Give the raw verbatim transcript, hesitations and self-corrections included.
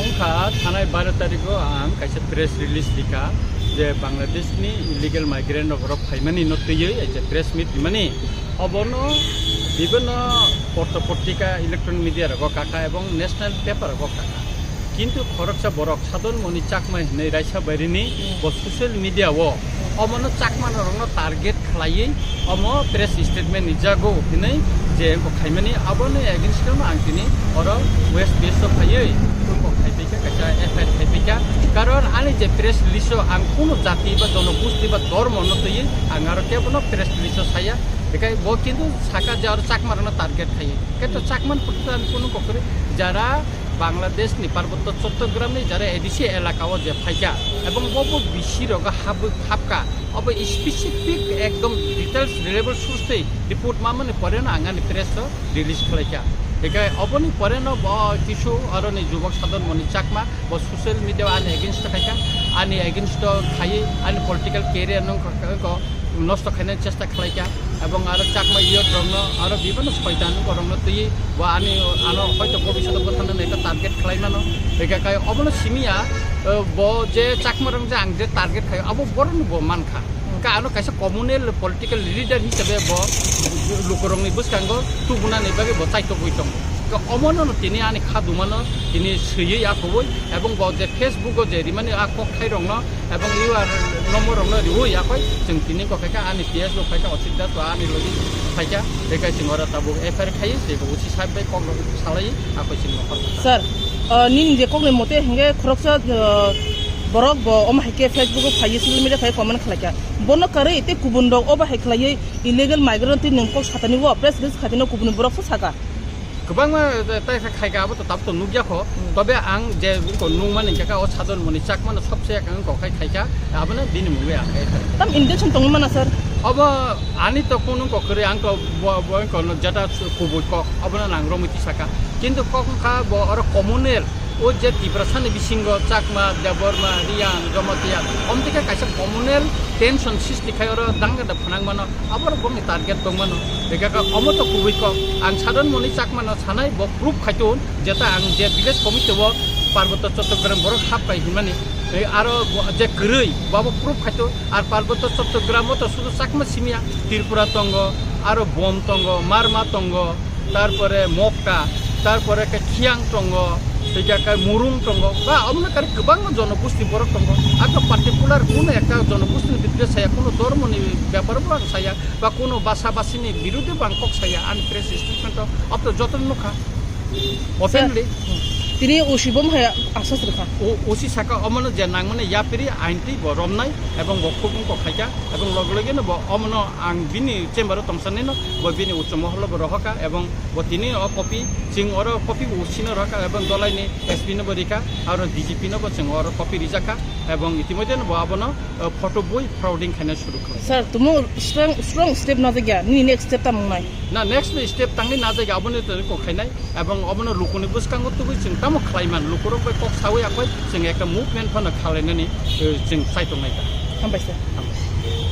Wngkha thanai baro tarikgo ang kaisa press release rikha je Bangladeshni illegal migrant rok oro phaimani no twiwi kaisa press meet rimani. Obono bibhinno porto portika, electronic media rogo kaka ebong national paper rogo kaka. Kintu khoroksa borok Sadon Moni Chakma hinwi raisa bairini bo social media o omono Chakma norokno target khlaiwi omo press statement rijago hinwi je wngkok khaimani, aboni against o ang tini oro West Base o phaiwi wngkok khaipaikha, kaisa F I R khaipaikha. Karon ani je press release o ang kunu jati ba jonogosti ba dhormo no twiwi ang aro kebono press release o saya. Bekai bo kintu saka je aro Chakma rokno target khaiwi. Khe to Chakma ni phutu ang kunu kokori jara Bangladesh ni Parbotto Chottogramni jara A D C elaka o je phaikha ebong bo bo bisi rogo habwi hapkha, obo specific ekdom details reliable source tei report mamani pore no ang ani press o release khlaikha. Hikai oboni pore no bo kisu aroni jubok Sadon Moni Chakma bo social media o ani against o khaikha, ani against o khaiwi ani political career no ko nosto khaina chesta khlaikha. Ebong aro Chakma youth rokno, aro bibhinno soitan rokno twi bo ani, ano hoito bobishoto bwthana nai target khlai mano. Beka kai obono simiya, eh, bo je Chakma rok je ang je target khayo, abo borok no bo mankha. Ka ano kaisa communal political leader hisabe bo lukurokni bwskango tubunani bagwi bo chaitogwi tongo. Ka omono no tini ani kha dumano tini swiwi akoboi, ebong bo je Facebook o je rimani a kok thai rokno ebong U R number rokno riwi yakoi chwng tini kok khaikha ani P S bo khaikha Ochit Das ba ani logi khaikha, bekai chwng oro tabuk F I R khaiwi je bo usi side bai kok rok salai akoi chwng nokha. Sir, uh, nini je kokni mote hingke khoroksa, uh, borok bo omo hai khe Facebook o phaiwi social media phai comment khlaikha. Bono karwi tei kubun rok obo hai khlaiwi illegal migrant twi nwng kok satani o press release khaitino kubuni borok se saka. Kwbangma, eh, tai kha khaika abo to tabuk to nukya kho. Hmm. Tobe ang je wngko nungmani hingka kha o Sadon Moni Chakma no sobse ang wngko khai khaika, abono bini mungwi ang khai kha. Tam intention tongwi mana, sir? Obo ani to kunu wngko kwrwi, ang to bo, bo wngko no jeta kubui kok, obono nang romwi tisaka. Kintu kok wngkha bo oro communal, o je Tiprasani bisingo Chakma, Debbarma, Riyang, Jamatia, omtike kaisa communal tension sristi khai oro dangada phanang mano. Aborok bongni target tongmano. Hingke ka omo to kubui kok. Ang Sadon Moni Chakmano sanai bo proof khaitun, jeta ang je village committee o Parbotto Chottogram borok hap kai hinmani. Tei aro bo je kwrwi, bo abo proof khaitun. Ar Parbotto Chottogram o to sudu Chakma simiya, Tripura tongo, aro Bom tongo, Marma tongo, tarpore Mokta, tarpore ke Khiang tongo, tei ke Murung tongo. Ba omo kari kwbangma jonogosti borok tongo. Ako particular kuno ekta jonogostini bidire saya, kuno dhormoni bepar bo ang saya. Ba kuno basa basini birude bo ang kok saya, ani press statement o, ob to joto nukha. Openly. Sir, tini O C bo hai asas rwkha. O, O C saka omono je nangmani yapiri ain twi bo romnai ebong bo khubung kok khaikha ebong loge loge no bo omono ang bini chamber o tongsanai no bo bini uchu moholo bo rohorkha ebong bo tini o copy chwng oro copy bo O C no rohorkha ebong dolai ni S P no bo rikha aro D G P no bo chwng oro copy rijakha ebong itimodhe no bo abono, eh, photo bui frauding khaina suru khlai. Sir, tumo strong, strong step na jagya, nini next step tamo wngnai? Na, next ni step tangwi na jagya, aboni to kok khainai, ebong obono lukuni bwskango tubui chwng tamo khlai man, lukurok bai kok sawi akhoi chwng ekta movement phano khalainani, eh, chwng chai tongnai ta. Hambai sir. Hambai.